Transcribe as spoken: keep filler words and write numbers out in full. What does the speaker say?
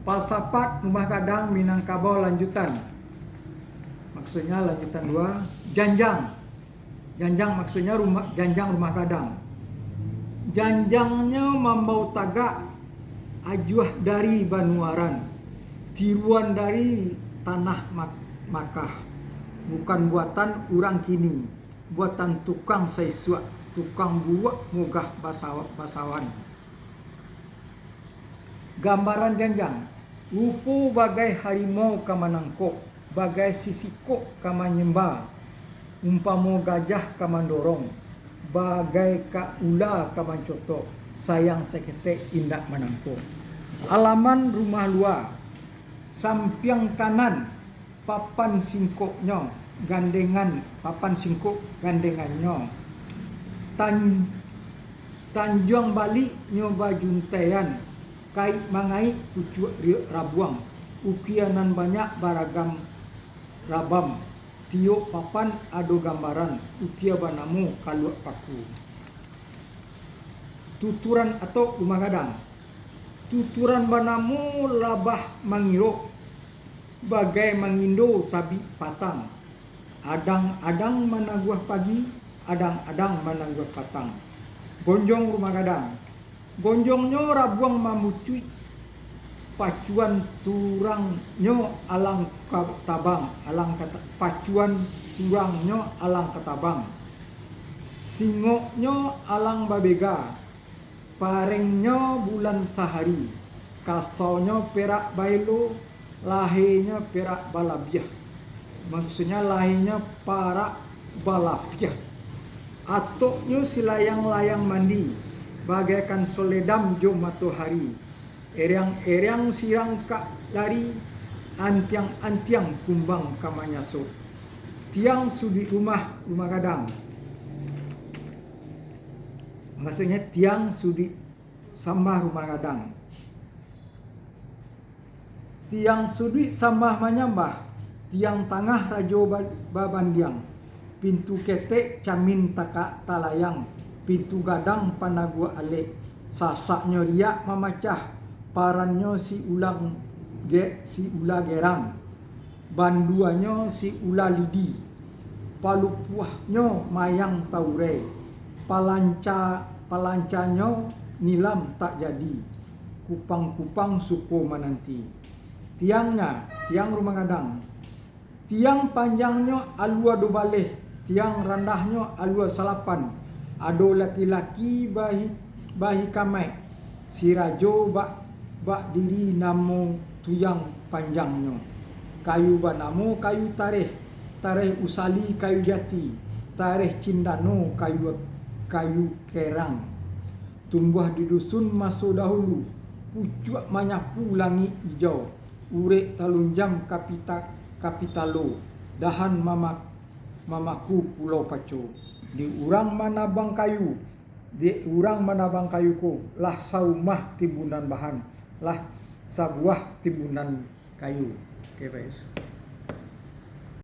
Palsapat rumah gadang Minangkabau lanjutan. Maksudnya lanjutan dua, janjang. Janjang maksudnya rumah, janjang rumah gadang. Janjangnyo mambao tagak, ajuah dari banuaran, tiruan dari tanah Mak-, Makah. Bukan buatan urang kini, buatan tukang saisuak, tukang buruak mogah basawa-, basawan. Gambaran janjang, rupo bagai harimau ka manangkok, bagai sisikok ka manyemba, umpamo gajah ka mandorong, bagai ka ula ka mancotok, sayang saketek indak manangkok. Alaman rumah lua, sampiang kanan, papan singkoknyo, gandengan, papan singkok gandengannyo. Tan-, tanjuang baliknyo bajuntaian, kaik mangaik pucuak riak rabuang, ukia nan banyak baragam rabam, tiok papan ado gambaran, ukia banamo kaluak paku. Tuturan atok rumah gadang. Tuturan banamo labah mangirok, bagai mangindo tabik patang. Adang-adang managuah pagi, adang-adang managuah patang. Gonjong rumah gadang. Gonjongnyo rabuang mamucuik, pacuan turangnyo alang ka tabang, alang ka ta-, pacuan turangnyo alang ka tabang. Singoknyo alang babega, parengnyo bulan sahari, kasaunyo perak baelo, lahenyo perak balabiah. Maksudnya, lahenyo parak balapiah. Atoknyo silayang-layang mandi, bagaikan soledam jo matohari. Eriang-eriang sirangkak lari, antiang-antiang kumbang ka manyasok. Tiang suduik rumah, rumah gadang. Maksudnya, tiang suduik sambah rumah gadang. Tiang suduik sambah manyambah, tiang tangah rajo ba-, babandiang, pintu ketek camin takak talayang, pintu gadang panaguak alek, sasaknyo riak mamacah, parannyo si ulang ge-, si ula gerang, banduanyo si ula lidi, palupuahnyo mayang taurai, palanca-, palancanyo nilam tak jadi, kupang-kupang suko mananti. Tiangnya, tiang rumah gadang, tiang panjangnyo alua dubaleh, tiang randahnyo alua salapan, ado laki-laki bahi-, bahikamaik, si rajo bak, bak diri namo tuyang panjangnyo. Kayu banamo kayu tareh, tareh usali kayu jati, tareh cindano kayu, kayu kerang. Tumbuah di dusun maso dahulu, pucuak manyapu langik ijau, urek talunjam kapita-, kapitalo, dahan mama-, mamaku pulau paco. Di urang manabang kayu, di urang manabang kayu ko, lah saumah timbunan bahan, lah sabuah timbunan kayu. Oke, Pak Yus.